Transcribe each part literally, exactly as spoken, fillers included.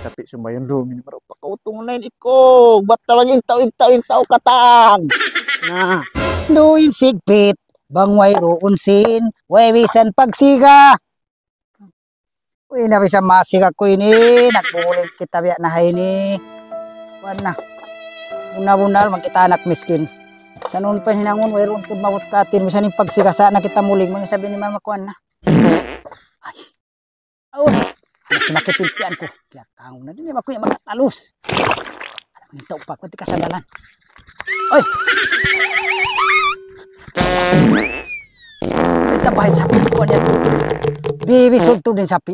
Tapi' sumayun dum ini maraw pa kautung na in ikug. Bat talaga in tau, in tau, in tau katang. Na. Duin sigpit, bang wayruun sin, way bisan pagsiga. Uy, na bisan masiga aku ini, nagbumuling kita biya' na ha ini. Kuwan na. Buna-buna, magkita anak miskin. Sa' nuun pa hinangun, wayruun kud mabut katin, bisan in pagsiga sa' na kita muling, mangisabi ni mama kuwan na. Ay. Aw, anak, sumakit in tiyan ku. Kiyakang na din, aku yan makatalus. Anak, minta upa ku, tika sandalan. Oy! Minta bahay sapi ku, ano yan? Bibi sudtu din sapi.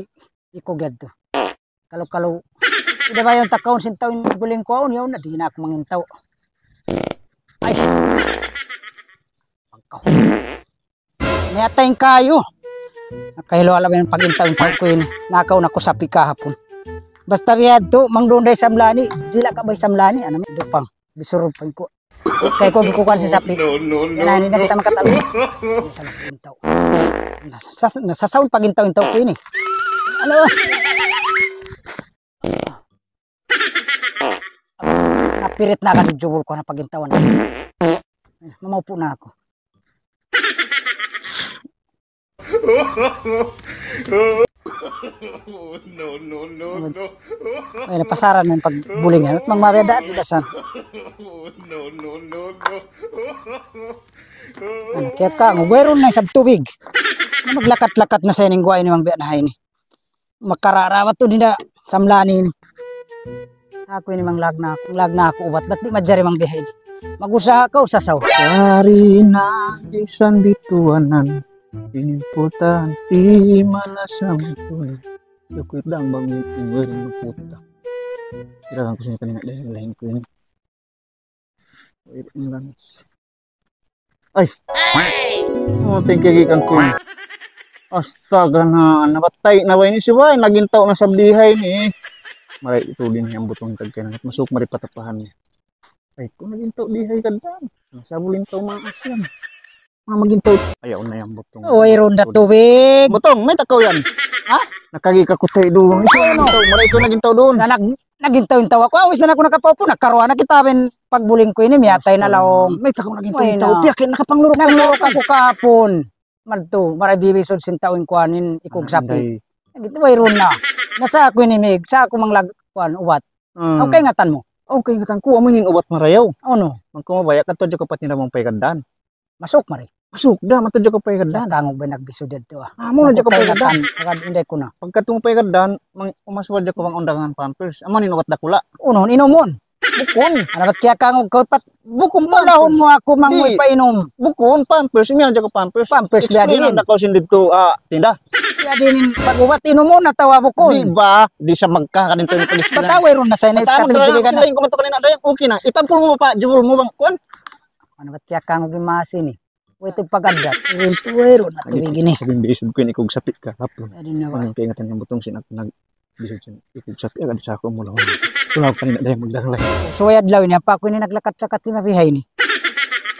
Ikug yadtu. Kalu-kalu. Ida ba yan takaun sin tau in guling ku, awn yaun na, di' na aku mangintaw. Ay! Pagkaw. Miyatay in kayu. Nakahilu ala ba in pagintaw-intaw ku ini. Nakaun aku sapi kahapun. Basta biyadtu, mangdunday samlani. Sila ka bay samlani. Ano, dupang. Bisurupang ku. Kay ku gikukuhan sin sapi. No, no, no, yan na, hindi na kita makatabi. Hindi sa nakaintaw. Nasas-, nasasaun pagintaw-intaw ku ini. Ano? Napirit na ka di jubul ku na pagintawan. Mamaupu na aku. No, no, no, no. Ay, napasaran na in pagbuling yan. At mang mabeda, di da sa. No, no, no, no. Ano, kaya ka, wayruun na isab tubig. Maglakat-lakat na sa ining guwa ini, mang biya' na ha ini. Makararawa tu di' na samlani ini. Aku ini manglag na aku, manglag na aku ubat, bat di' majari mang biya' ini. Mag-usaha kaw, sasaw. Kari na bisan bituanan, importante mana sa mutuan. Lukit lang bang yung puta. Kailangan ko siya kanina dahil lain ko yun. Wait lang. Ay! Oh, thank you, gikan ku. Astaga na, nabatay na ba ini siya? Nagintaw na sa dihay ni. Maray ito din yang butong tagkay na. Masuk mari patapahan niya. Ay, kung nagintaw dihay ka dan. Sa buling tao maas yan. Mga magintaw. Ayaw na yang butong. Oh, wayruun da tubig. Butong, may takaw yan. Ha? Nakagi ka kutay doon. Ito, ano? Maray ito nagintaw doon. Na nag-, nagintaw-intaw aku. Awis na aku nakapaupu, nakaruwa na kita, ben, pagbuling ku ini, miyatay na laung. May takaw nagintaw-intaw. Piyakin, nakapanglurok. Nanglurok aku kahapon. Madtu, maray bibisud sin tau in kuan in ikug sapi. Nagintaw, wayruun na. Nasa aku ini, mig, sa aku manglag, kuan, ubat. Hmm. Aw kaingatan mu? Aw kaingatan ku, amu in ubat marayaw. Unu? Mangku mabaya' ka tuud ka patinda mangpaygaddan. Masuk mari. Masuk da, matu jaka pay kaddan. Kangug bay nagbisud yadtu, ah. Ah, muna jaka pay kaddan. Agad inday ku na. Pagkatu mu pay kaddan, mang-, umaswal jaka bang undangan Pampers. Amu in ubat dakula'. Unu, inumun. Bukun. Ano bat kiyakangug kaw pat? Bukun Pampers. Mulahun mu aku manguy pa inum. Bukun Pampers, imiyan jaka Pampers. Pampers biya' diin. Explain na kaw sin didtu, ah, tinda. Biya' diin in pag-ubat inumun atawa bukun. Di ba? Di sa magka ka didtu in pag-explain. Pataway run na sa inay. Pataway run na sa inay. Sila in kumanto kanina, dayang okay na. Itampul mu pa, jubul mu bang, kuan? Ano bat kiyakangug in masi ini? Way tuud pag-addat. Way tuud, wayruun na tubig ini. Sabi, bisud ku in ikug sapi kahapun. Adi na ba? Ang kaingatan niyang butong sin aku nagbisud sin ikug sapi, agad sa aku mulahun. Tulaw kanina dayang magdanglay. So, way adlaw ini, ampa aku ini naglakat-lakat sin mabihay ini.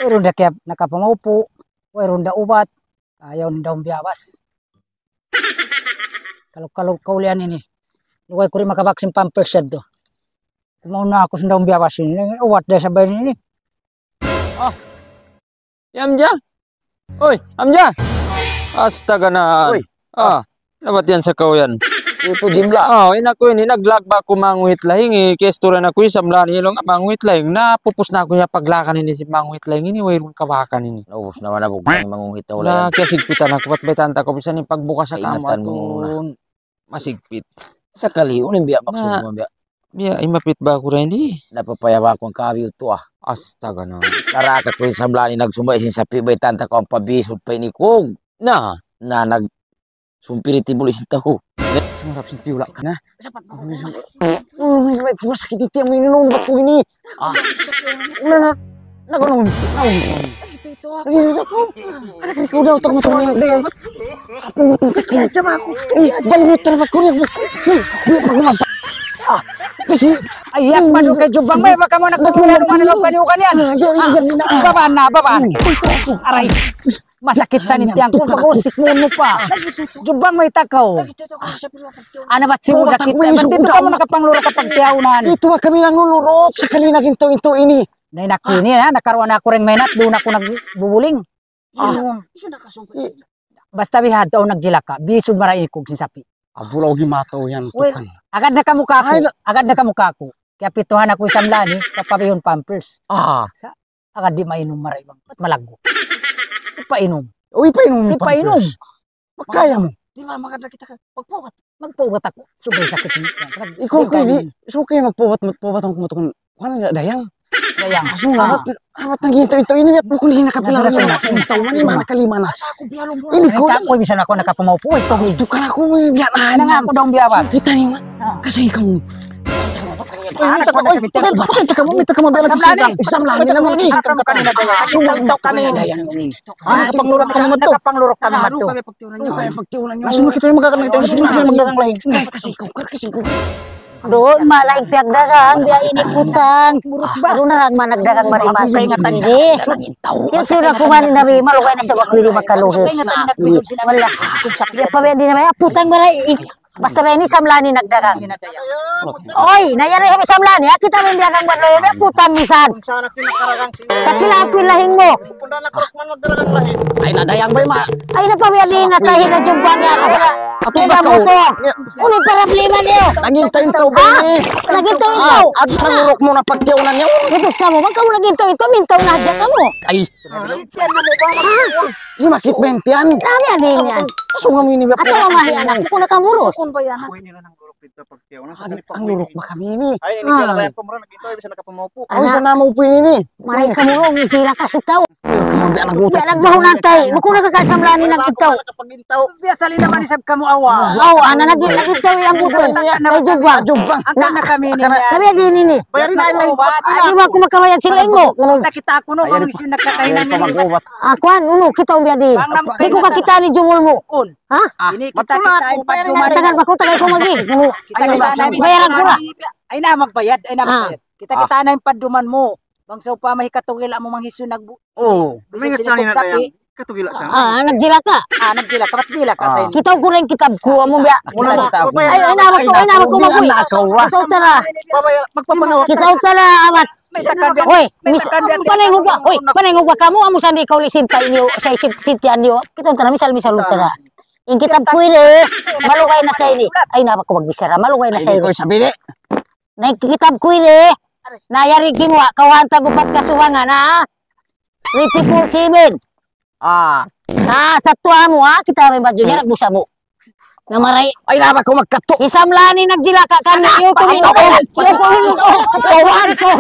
Wayruun da kaya nakapamaupu, wayruun da ubat, ayaw in daun biyabas. Kalu-kalu kaulian ini. Luway ku di' makabak sin Pampers yadtu. Kumaun na aku sin daun biyabas ini. Ubat da isab ini. Ah. Ya, Amja? Oy, Amja! Astaga na. Oy. Ah, dapat yan sa kaw yan. Ito, Jimla. Ah, in aku ini, naglag ba aku manguhit lahing, eh, kaya istorya na aku, eh, samlaan ini, nga manguhit lahing. Napupus na aku ya paglakan ini, sin manguhit lahing ini, wayruun kabakan ini. Naubus naman na bugtang manguhit na wala yan. Na, kaya sigpitan aku, bat baytaan ta kaw, bisan in pagbukas sa kamu. Kaingatan mu na. Atun. Masigpit. Sakali, unu in biya' maksud mu, biya'? Biya', imapit ba aku ra ini? Napapaya ba aku in kabi yadtu, ah? Astaga na. Naraka ku in samlaan ini nagsumbay sin sapi, baytaan ta kaw ampa bisud pa in ikug. Na? Na, nagsumpiri timbul sin tau. Sumarap sin tiyula' ka na. Sapat na. Uy, may pumasakit in tiyan mu, inunom ba ku ini? Ah. Na, na, na, na, na, na. Ito, ito, ako. Ito, ako. Anak, ikaw daw, takot ako ng dayang. Apo mo, takot ka, sama ako. Eh, balik mo, tara, magkuryag mo. Eh, di, pag-umasa. Ah, kasi, ay, yak, madu kay Jubang, may, baka mo nagpapalaro, ano, ano, kaniyo, kaniyan. Ah, yan, yan, yan, yan. Baba na, baba. Ito, ako. Aray. Masakit sa in tiyan ku, pag-usik mu, mu pa. Jubang, mayta' kaw. Ana, bat si Budak kita, bat didtu kamu nakapangluruk ha pagtiyaunan. Itu ba kami nangluluruk, sakali na ginto-ginto ini. Na, in aku ini, ha, nakaruwa na aku dayn mahinat, duun aku nagbubuling. Ah. Basta bihadtu awn nagjilaka, bisug maraikug sin sapi'. Abulaw, agi mataw yan, tukang. Agad na kamu kāku', agad na kamu kāku'. Kiyapituhan aku hi Samlani, papabihun pampers. Ah. Sa', agad di' mainum, maray bang, bat malaggu'. Ipainum. O, ipainum in pampers. Ipainum. Makaya mu. Di' ba, magad na kita ka, magpaubat. Magpaubat aku. Subay sakit ini. Ikaw, di' kaw ini, subay magpaubat, magpaubat aku, matukun. Kuwan na, dayang. Dayang. Asu, awat, awat naghinto-hinto ini, biya' bukun ini nakapila na, nakapila na. Asa aku, biya' lu. Ini ko. Ay, kaku', bisan aku nakapamaupu', ito, eh. Itu kan aku, biya' na. Nang aku daw biya' bas. Kita ni, ma. Ah. Kasi ikaw. Ay, minta ka, oy, minta ka, minta ka, minta ka, biya' na. Samlani. Samlani naman. Asu, ito kami na dayang. Asu, ito kami na dayang. Ah, nakapangluruk kami madtu. Nakapangluruk kami madtu. Ano kaya pagtiunan niyo? Ano kaya pagtiunan niyo? Asubu kita yung magkakaroon tayo. Kasi ikaw, kasi ikaw. Duun, malaing piyagdagang, biya' ini putang. Duun na lang man nagdagang mari. Hindi. Yun, yun ako man, nabi, malugay na sa wakili makaluhis. Wala'. Biya' pa, biya' di' na, biya' putang, mara, ik-, basta ba ini Samlani nagdagang? Oy, na yan ay Samlani, ah, kita rin dagang ba lo, may putang misan. Kakila-kila hing mo. Ay, na dayang bay ma. Ay, na pa, may alina tayo na jubang yan. Ako na. Ako na ba mo to. Uli problema niyo. Naging tayo ba ini? Naging tayo. Ah, at nangurok mo na pagtiyaw na niya. Ipus ka mo, magkamu naging tayo ito, mintaw na dyan ka mo. Ay. Ah, si makit ba yan? Dami yan din yan. Asu nga mu ini ba? Ato ang mahi anak ko, nakamuros. Ang lurok ba kami ini? Ay, ini kaya na kaya pa mura, naging tayo, bisa nakapamaupu. Ay, sana mo po ini. Maray ka mu, ang tira ka sa tao. Kamu, di' anak mo. Di' anak mo, nantay. Bukun na kakasamlani naging taw. Biya' sali naman isab kamu awa. Aw, ana naging, naging taw yang buton. Kay Jubang. Jubang. Ang kana kami ini. Nabi, di' ini. Bayarin na lang. Ah, di' ba aku makabayad sila mo? Nakita' aku, no, bang isu nagkakahinan ini. Aku, ano, kita' biya' di'. Di' ku kakita' ni Jumul mu. Ha? Ini kita, kita in padduman. Tagal pa ku, tagal ku magi. Kita, kita na in, bayaran ku na. Ay na, magbayad, ay na, magbayad. Kita, kita na in padduman mu. Bang sa upama hikatugila' mu manghisun nagbu-, Oo. Bisan sila kung sapi. Katugila' sa. Ah, nagjila ka. Ah, nagjila ka, bat jila ka sa ini. Kita' ku rin kitab ku, amu biya'. Muna mo. Ay, ay, na, wag ko, ay, na, wag ko, wag ko. Kita' utara. Kita' utara, amat. Oy, mis-, panay hugwa, oy, panay hugwa kamu, amu sandi kaw li sinta ini, sa isip sintian niyo. Kita' utara, misal, misal utara. In kitab ku ini, malugay na sa ini. Ay, na, wag ko magbichara, malugay na sa ini. Ay, di' ko sabi ni. Na in kitab ku ini, na yari kimuha', kawhaan ta gupat kasubangan, ha? Twenty-four seven. Ah. Ah, sa tuwa mu, ha? Kita' may badyo niya, nagbusa mu. Na maray. Ay, na ba ko magkato? Hi Samlani nagjila ka kaniyu, tuwi ko. Tuwi ko. Tuwi ko.